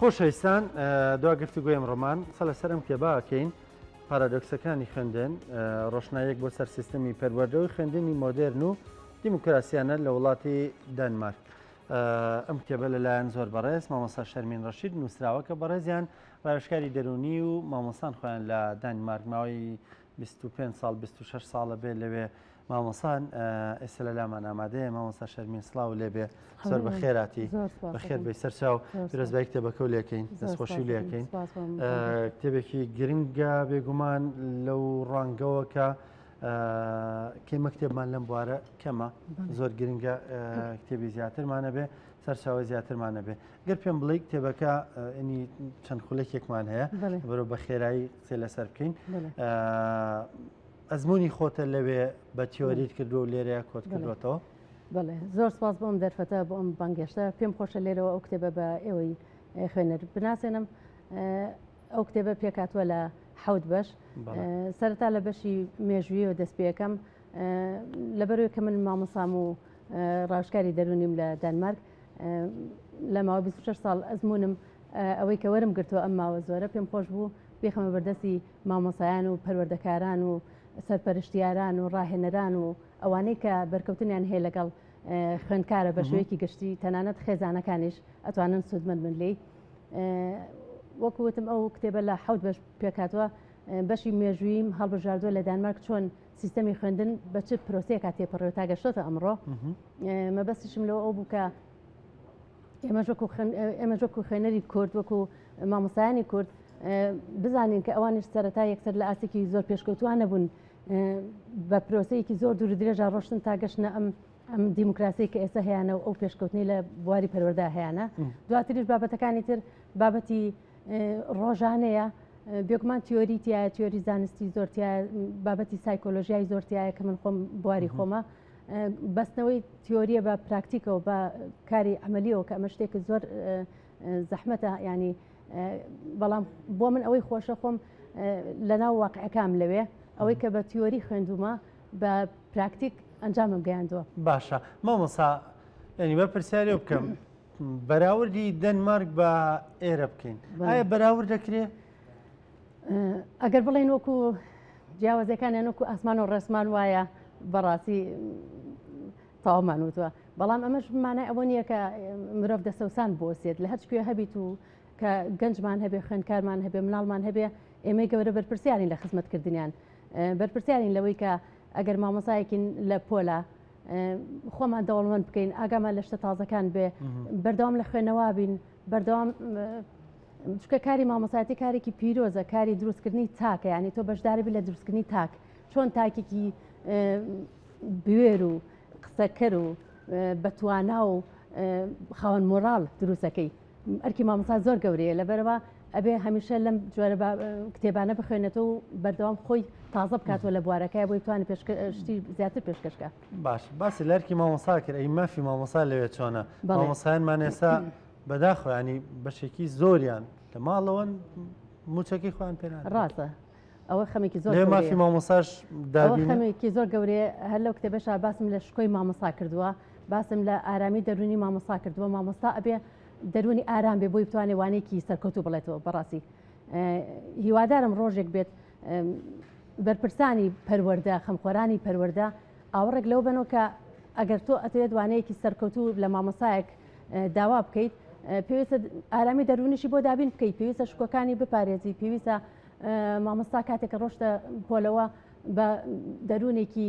خۆشەویستان دوا گفتوگۆی ئەمڕۆمان قسە لەسەر ئەم کتێبە ئەکەین پارادۆکسەکانی خوێندن ڕۆشناییەک بۆ سەر سیستەمی پەروەردە و خوێندنی مۆدێرن و دیموکراسیانە لە وڵاتی دانمارک. ئەم کتێبە لەلایەن زۆر بەڕێز مامۆستا شەرمین ڕەشید نووسراوە کە بەڕێزیان ڕاوێژکاری دەروونی و مامۆستان خۆیان لە دانمارک ماوەی 25 ساڵ 26 ساڵە بێ لەوێ مامۆستان ئێستا لە لامان ئامادەیە مامۆستا شەرمین سڵاو لێبێ زۆر بە خێراتی بەخێر بێی سەرچاو پیرۆزبای کتێبەکە و لێکەین دەستخۆشی لێکەین کتێبێکی گرنگە بێگومان لەو ڕوانگەوە کە کێمە کتێبمان لەم بوارە کەمە زۆر گرنگە کتێبی زیاترمانە بێ سەرچاوی زیاترمانە بێ گەر پێم بڵێ کتێبەکە ئەنی چەند خولەکێکمان هەیە بەرەو بە خێرایی قسە لەسەر بکەین ئەزمموی خۆتە لەوێ بە تیۆریت کردو و لێرەیە کۆت کردوێتەوە بەڵێ زۆر سپاس بۆ ئەم دەرفەتە بۆ ئەم بانگێشتە پێم خۆشە لێرەوە ئەو کتێبە بە ئێوەی خوێنەر بناسێنم ئەو کتێبە پێکاتوە لە حەوت بەش سەرەتا لە بەشی مێژوویەوە دەست پێەکەم لەبەرەوەی کە من مامۆسام و ڕاوشکاری دەرونیم لە دانمارک لە ماوە 26 ساڵ ئەزمونم ئەوەی کە وەرم گرتووە ئەم ماوە زۆرە پێم خۆش بوو بێخەمە بەردەستی مامۆسایان و پەروەردەکاران و سەرپەرشتیاران و ڕاهێنەران و ئەوانەی کە بەرکەوتنیان هەیە لەگەڵ خوێندکارە بە شێوەیەکی گشتی تەنانەت خێزانەکانیش ئەتوانن سوودمەند بن لێی وەکو وتم ئەو کتێبە لە حەوت بەش پێکهاتووە بەشی مێژوویم هەڵبژاردووە لە دانمارک چۆن سیستەمی خوێندن بە چ پرۆسەیەکا تێپەڕێ تا گەشتۆتە ئەمڕۆ مەبەستیشم لەوە ئەو بوو کە ئێمەش وەکو ئێمەش وەکو خوێنەری کورد وەکو مامۆستایانی کورد بزانین کە ئەوانیش سەرەتا یەکسەر لە ئاستێکی زۆر پێشکەوتووان نەبوون بە پرۆسەیەکی زۆر دوور درێژە ڕۆشتن تا گەشتنە ئەم ئەم دیموکراسی کە ئێستا هەیەە و ئەو پێشکەوتنی لە بواری پەروەردە هەیەە دواتریش بابەتەکانی تر بابەتی ڕۆژانەیە بێگومان تیۆری تایە تیۆری زانستی زۆر بابەتی سایکۆلۆژیای زۆر تایە کە من خۆم بواری خۆمە بەستنەوەی تیۆریە بە پراکتیکەوە بە کاری عملیەوە کە ئەمە شتێکی زۆر زەحمەتە ینی بەڵام بۆ من ئەوەی خۆشە خۆم لەناو واقعەکام لەوێ ئەوەی کە بە تیۆری خوێندومە بە پراکتیک ئەنجامم گەیاندووە. باشە مامۆسا یعنی بە پرسیارێ بکەم بەراوردی دەنمارک بە ئێرە بکەین ئایا بەراورد دەکرێ؟ ئەگەر بڵێن وەکو جیاوازەکانیان وەکو ئاسمان و ڕێسمان وایە بەڕاستی تەواومان وتوە بەڵام ئەمەش مانای ئەوە نییە کە مرۆڤ دەسەوسان بۆسێت لە هەرچ کوێ هەبیت و کە گەنجمان هەبێ خوێندکارمان هەبێ مناڵمان هەبێ ئێمەی گەورە بەرپرسیارین لە خزمەتکردنیان بەرپرسیارین لەوەی کە ئەگەر مامۆسایەکین لە پۆلا خۆمان دەوڵمەند بکەین ئاگامان لە شتە تازەکان بێ بەردەوام لە خوێنەوە بین بەردەوام چکە کاری مامۆسایەتی کارێکی پیرۆزە کاری دروستکردنی تاکە ینی تۆ بەشداری بی لە دروستکردنی تاک چۆن تاکێکی بوێر و قسەکەر و بەتوانا و خاوەن مۆراڵ دروستەکەی ئەرکی مامۆستا زۆر گەورەیە لەبەرەوە ئەبێ هەمیشە لەم جۆرە کتێبانە بخوێنێتەوە و بەردەوام خۆی تازە بکاتەوە لە بوارەکەی بۆی بتوانێت شتی زیاتر پێشکەشکە باش باسی لەرکی مامۆسا کرد ئەی مافی مامۆسا لەوێ چۆنە مامۆسایانمان ئێستا بەداخۆ ینی بەشێکی زۆریان لە ماڵەوەن موچەکەی خۆیان پێ ڕاستە ئەوە خەمێکی زۆر لێ مافی مامۆساش ئەوە خەمێکی زۆر گەورەیە هەر لەو کتێبەشا باسم لە شکۆی مامۆسا کردووە باسم لە ئارامی دەرونی مامۆسا کردووە مامۆستا ئەبێ دەرونی ئارام بێ بۆی بتوانێت وانەیەکی سەرکەوتوو بڵێتەوە بەڕاستی هیوادارم ڕۆژێک بێت بەرپرسانی پەروەردە خەمخۆرانی پەروەردە ئاوڕێک لەوە بنەوە کە ئەگەر تۆ ئەتەوێت وانەیەکی سەرکەوتوو لە مامۆسایەک داوا بکەیت پێویستە ئارامی دەرونیشی بۆ دابین بکەیت پێویستە شکۆکانی بپارێزی پێویستە مامۆستا کاتێک کە ڕۆشتە پۆلەوە بە دەروونێکی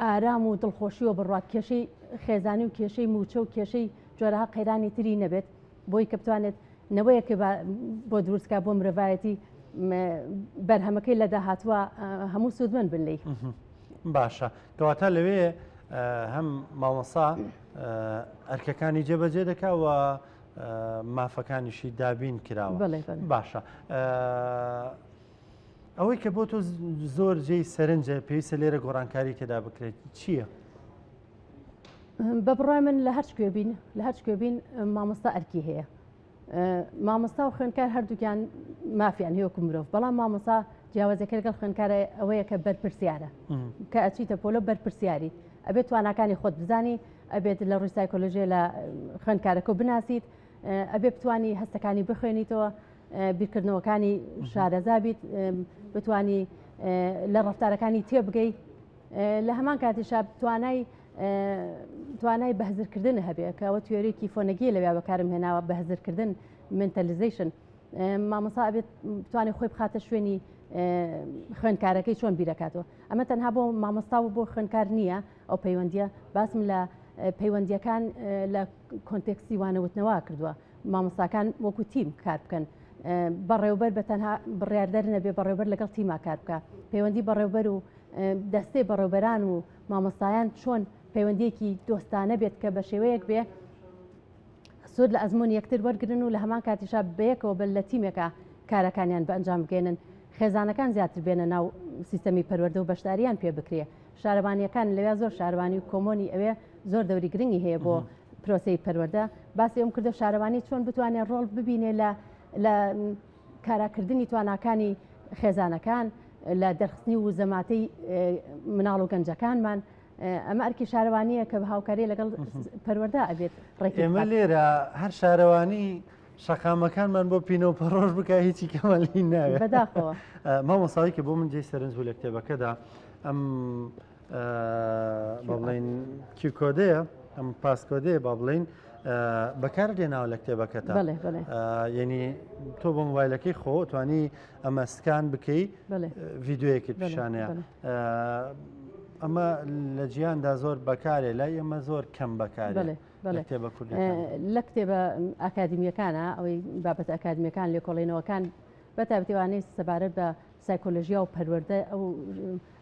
ئارام و دڵخۆشیەوە بڕوات کێشەی خێزانی و کێشەی موچە و کێشەی جۆرەها قەیرانی تری نەبێت بۆی کە بتوانێت نەوەیەک بۆ دروستکە بۆ مرۆڤایەتی بەرهەمەکەی لە داهاتوە هەموو سوودمەند بن لی. باشە کەواتە لەوێ هەم مامۆسا ئەرکەکانی جێبەجێ دەکا و مافەکانیشی دابین کراوە باشە ئەوەی کە بۆ تۆ زۆر جێی سەرنجە پێویستە لێرە گۆڕانکاری تێدا بکرێت چییە؟ بە بڕای من لە هەرچ کوێ بین لە هەرچ کوێ بین مامۆستا ئەرکی هەیە مامۆستا و خوێندکار هەردووکیان مافیان هەیە وەکو مرۆڤ بەڵام مامۆستا جیاوازەکە لەگەڵ خوێندکار ئەوەیە کە بەرپرسیارە کە ئەچیتە پۆلۆ بەرپرسیاری ئەبێت تواناکانی خۆت بزانی ئەبێت لە ڕووی سایکۆلۆژیە لە خوێندکارەکە بناسیت. ئەبێ بتانی هەستەکانی بخوێنیتەوە بیرکردنەوەکانی شارەزا بیت بتانی لە ڕفتارەکانی تێبگەی لە هەمان کاتیشا توانای توانای بەهزرکردن هەبێ کە ئەوە تیۆریکی فۆنەگی لەویا بەکارم هێناوە بەهزرکردن mentalization مامۆسا ئەبێت بتوانێت خۆی بخاتە شوێنی خوێندکارەکەی چۆن بیرەکاتەوە ئەمە تەنها بۆ مامۆستا و بۆ خوێندکار نییە ئەو پەیوەندیە باسم لە پەیوەندیەکان لە context ی وانەوتنەوە کردووە مامۆستاکان وەکو تیم کار بکەن بەڕێوبەر بە تەنها بڕیاردەر نەبێ بەڕێوبەر لەگەڵ تیما کار بکە پەیوەندی بەڕێوبەر و دەستەی بەڕێوبەران و مامۆستایان چۆن پەیوەندیەکی دۆستانە بێت کە بە شێوەیەک بێ سوود لە ئەزموونی یەکتر وەرگن و لە هەمان کاتیشا بەیەکەوە بن لە تیمێکا کارەکانیان بە ئەنجام بگەێنن خێزانەکان زیاتر بێنە ناو سیستەمی پەروەردە و بەشداریان پێ بکرێ شارەوانیەکان لەوێ زۆر شارەوانی و کۆمۆنی ئەوێ زۆر دەوری گرنگی هەیە بۆ پرۆسەی پەروەردە باسی ئەم کردە شارەوانی چۆن بتوانێت ڕۆڵ ببینێ لە لە کاراکردنی تواناکانی خێزانەکان لە دەرخستنی و زەماتەی مناڵ و گەنجەکانمان ئەمە ئەرکی شارەوانیە کە بە هاوکاری لەگەڵ پەروەردە ئەبێت ڕێکی ئێمە لێرە هەر شارەوانی شەقامەکانمان بۆ پینە و پەڕۆژ بکە هیچی کەمالی ناوێت بەداخەوە مامۆساوی کە بۆ من جێی سەرنج بوو لە کتێبەکەدا ئەم با بڵین QR code ەیە ئەم passcode ەیە با بڵین بەکار دێناوە لە کتێبەکەتا یعنی تۆ بۆ مۆبایلەکەی خۆ توانی ئەمە scan بکەی ڤیددیوەیەکت پیشانەیە ئەمە لە جیاندا زۆر بەکارێ لای ئێمە زۆر کەم بەکارێ لە کتێبە کوردیەکان. لە کتێبە ئاکادیمیەکانە ئەوەی بابەتە ئەکادمیەکان لێکۆڵینەوەکان بە تایبەتی ئەوانەی سەبارەت بە سایکۆلۆژیا و پەروەردە ئەو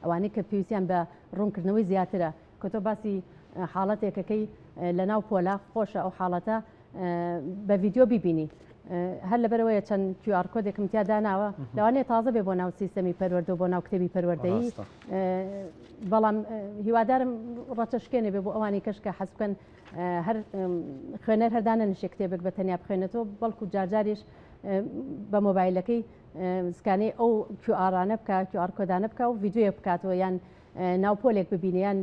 ئەوانەی کە پێویستیان بە ڕوونکردنەوەی زیاترە کە تۆ باسی حاڵەتێکەکەی لە ناو پۆلا خۆشە ئەو حاڵەتە بە ڤیددیو بیبینی هەر لەبەرەوەیە چەند QR code ێکم تیا داناوە لەوانەیە تازە بێ بۆ ناو سیستەمی پەروەردە و بۆ ناو کتێبی پەروەردەیی بەڵام هیوادارم ڕەچەشکێنێ بێ بۆ ئەوانی کەش کە حەز بکەن هەر خوێنەر هەردانە نشێ کتێبێک بە تەنیا بخوێنێتەوە بەڵکو جارجاریش بە مۆبایلەکەی scan ەی ئەو QR انە بکە QR code انە بکە و ڤیددیوە بکاتەوە یان ناو پۆلێک ببینێ یان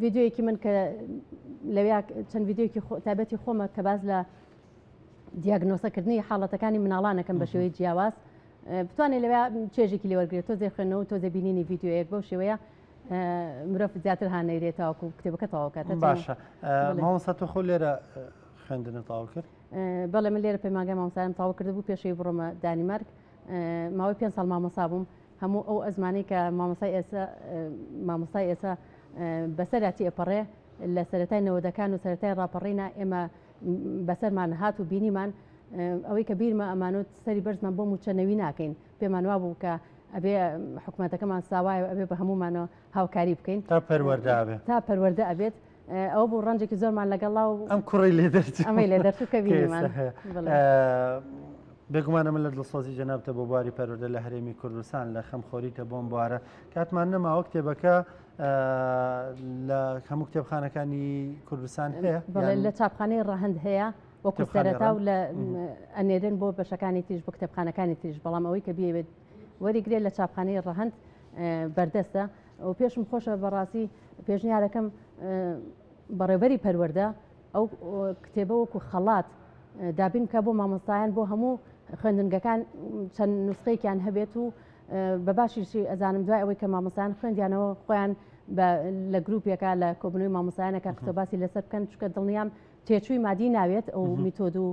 ڤیددیوەکی من کە لەوێ چەند ڤیددیوکی تایبەتی خۆمە کە باز لە diagnose کردنی حاڵەتەکانی مناڵانەکەم بە شێوەی جیاواز بتوانێت لەوێ چێژێکی لێوەرگێت تۆزێ خوێندنەوە تۆزێ بینینی ڤیددیوەیەک بەو شێوەیە مرۆڤ زیاتر هانەیرێت تاوەکو کتێبەکە تەواو کات باشە مامۆستا تۆ خۆ لێرە خوێندنە تەواو کرد بەڵێ من لێرە پەیمانگای مامۆستایانم تەواو کردبوو پێشەوی بڕۆمە دانیمارک ماوەی پێ ساڵ مامۆسا بووم هەموو ئەو ئەزمانەی کە مامۆستای ئێستا مامۆستای ئێستا بەسەرا تێپەڕێ لە سەرەتای نەوەدەکان و سەرەتای ڕاپەڕینە ئێمە بەسەرمان هات و بینیمان ئەوەی کە بیرمە ئەمانوت سەری بەرزمان بۆ موچە نەوی ناکەین پێمان وابوو کە ئەبێ حکوومەتەکەمان ساوایە ئەبێ بە هەمومانەوە هاوکاری بکەین تا پەروەردە ئەبێت تا پەروەردە ئەبێت ئەوە بوو ڕەنجێکی زۆرمان لەگەڵا و ئەم کوڕی لێ دەرچوو ئەمەی لێ دەرچوو کە بینیمان بێگومانە من لە دڵسۆزی جەنابتە بۆ بواری پەروەردە لە هەرێمی کوردستان لە خەمخۆریتە بۆم بوارە کاتمان نەماوە کتێبەکە لە هەموو کتێبخانەکانی کوردستان هەیە لە چاپخانەی ڕەهەند هەیە وەکو سەرەتا و لە ئەنێرن بۆ بەشەکانی تریش بۆ کتێبخانەکانی تریش بەڵام ئەوەی کە بیەوێت وەریگرێت لە چاپخانەی ڕەهەند بەردەستە و پێشم خۆشە بەڕاستی پێشنیارەکەم بەڕێوبەری پەروەردە ئەو کتێبە وەکو خەڵات دابین بکە بۆ مامۆستایان بۆ هەموو خوێندنگەکان چەند نوسخەیەکیان هەبێت و بە باشیشی ئەزانم دوای ئەوەی کە مامۆستایان خوێندیانەوە خۆیان لە گروپێکە لە کۆبنەوەی مامۆستایانەکە قسە باسی لەسەر بکەن چکە دڵنیام تێچووی مادی ناوێت ئەو میتۆد و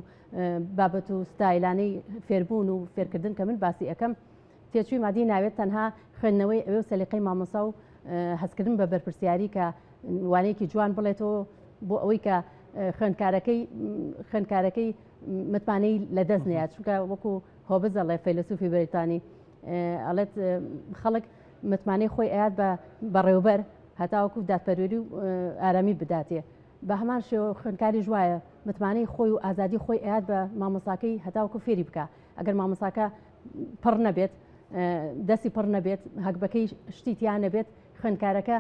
بابەت و ستایلانەی فێربوون و فێرکردن کە من باسی ئەەکەم تێچووی مادی ناوێت تەنها خوێندنەوەی ئەوێ و سەلیقەی مامۆستا و هەستکردن بە بەرپرسیاری کە وانەیەکی جوان بڵێتەوە بۆ ئەوەی کە خوێندکارەکەی خوێندکارەکەی متمانەی لەدەست نەیات چونکە وەکو هۆبز ئەڵێ فەیلەسوفی بەریتانی ئەڵێت خەڵک متمانەی خۆی ئەیات بە بەڕێوبەر هەتاوەکو دادپەروەری و ئارامی بداتێ بە هەمان شێوە خوێندکاریش وایە متمانەی خۆی و ئازادی خۆی ئەیات بە مامۆستاکەی هەتاوەکو فێری بکە ئەگەر مامۆستاکە پڕ نەبێت دەستی پڕ نەبێت هەگبەکەی شتی تیا نەبێت خوێندکارەکە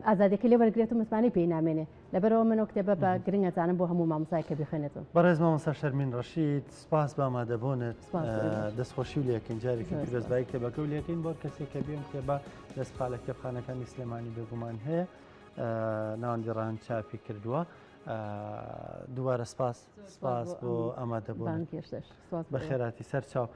ئازادیەکەی لێ وەرگێت و متمانەی پێی نامێنێ لەبەرەوە من ئەو کتێبە بە گرنگ ئەزانم بۆ هەموو مامۆستای کە بیخوێنێتەوە. بەڕێز مامۆستا شەرمین ڕەشید سپاس بە ئامادەبوونت دەستخۆشی و لێکەین جارێکی پیرۆزبایی کتێبەکە و لێکەین بۆ کەسێک کە بێم کتێبە دەست پا لە کتێبخانەکانی سلێمانی بێگومان هەیە ناوەندی ڕان چاپی کردووە. دووبارە سپاس سپاس بۆ ئامادەبوون بەخێراتی سەر چاو.